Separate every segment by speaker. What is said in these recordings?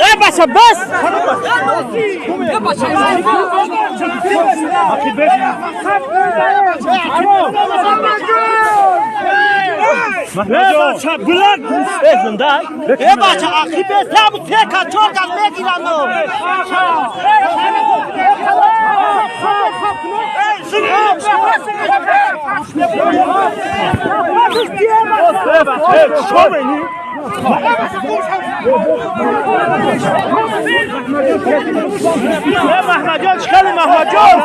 Speaker 1: Э бача, бас! Э бача, буланд! Э зинда? Э бача, ақибе табу тека чор газ мегирану. Маҳмадҷон, чӣ хеле Маҳмадҷон?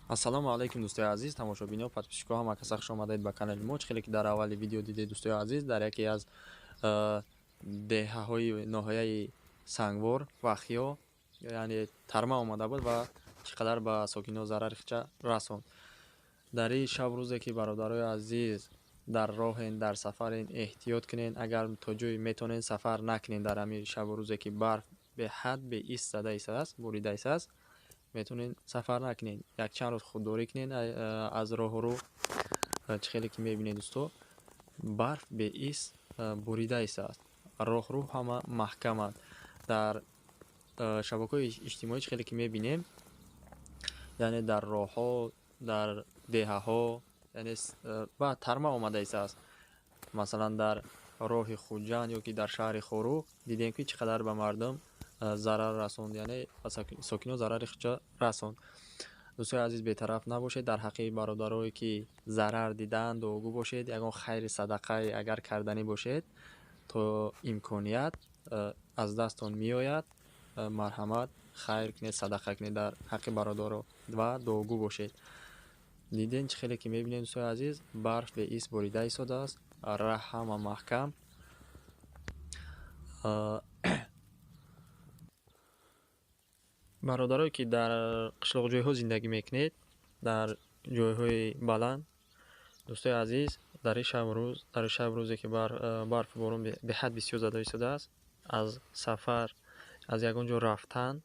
Speaker 2: Ассалому алайкум, дӯстои азиз, тамошобино, подписчикҳо, ҳама каса хуш омадед ба канали мо. Чӣ хеле ки дар аввали видео дидед, дӯстои азиз, дар яке аз деҳаҳои ноҳияи Сангвор Вахиё, яъне тарма омада буд ва чӣ қадар ба сокино зарари хича расонд. Дар ин шаб рӯзе ки бародарои азиз дар роҳен, дар сафарен, эҳтиёт кунен, агар то ҷое метонен сафар накунен. Дар ҳамин шабу рӯзе ки барф беҳад беист зада истодааст, бурида истодааст, метонен сафар накунен, якчанд рӯз худдорӣ кунен аз роҳу рӯ. Чӣ хеле ки мебинед, дӯсто, барф беист бурида истодааст, роҳрӯ ҳама маҳкаманд. Дар шабакаҳои иҷтимоӣ чӣ хеле ки мебинем, яъне дар роҳҳо, дар деҳаҳо, яъне ба тарма омада истодааст. Масалан, дар роҳи Хуҷанд ё ки дар шаҳри Хоруғ дидем, ки чӣ қадар ба мардум зарар расонд, яъне ба сокино зарари худша расонд. Дӯстои азиз, бетараф набошед, дар ҳаққи бародарое ки зарар дидаанд дуогӯ бошед. Ягон хайри садақае агар карданӣ бошед, то имконият аз дастон меояд, марҳамат, хайр кунед, садақа кунед дар ҳаққи бародаро ва дуогӯ бошед. Диден, чӣ хеле ки мебинем, дӯстои азиз, барф беист бурида истодааст, раҳ ҳама маҳкам. Бародарое ки дар қишлоқҷойҳо зиндагӣ мекунед, дар ҷойҳои баланд, дӯстои азиз, дар ин шабу рӯз, дар ин шабу рӯзе ки барфу борон беҳад бисёр зада истодааст, аз сафар, аз ягон ҷо рафтан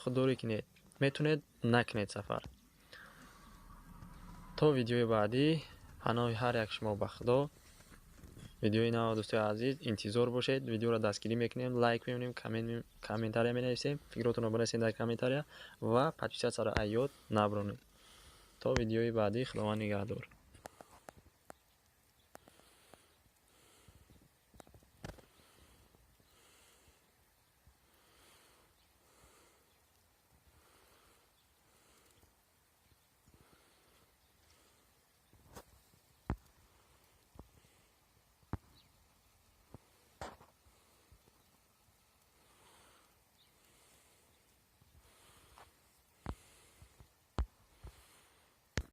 Speaker 2: худдорӣ кунед, метавонед накунед сафар. То видеои баъдӣ, паноҳи ҳар як шумо ба Худо. Видеои нав, дӯстои азиз, интизор бошед. Видеоро дастгирӣ мекунем, лайк мемонем, комментария менависем, фикротонро бинависед дар комментария ва подписатсияро аз ёд набаронед. То видеои баъдӣ, Худованд нигаҳдор.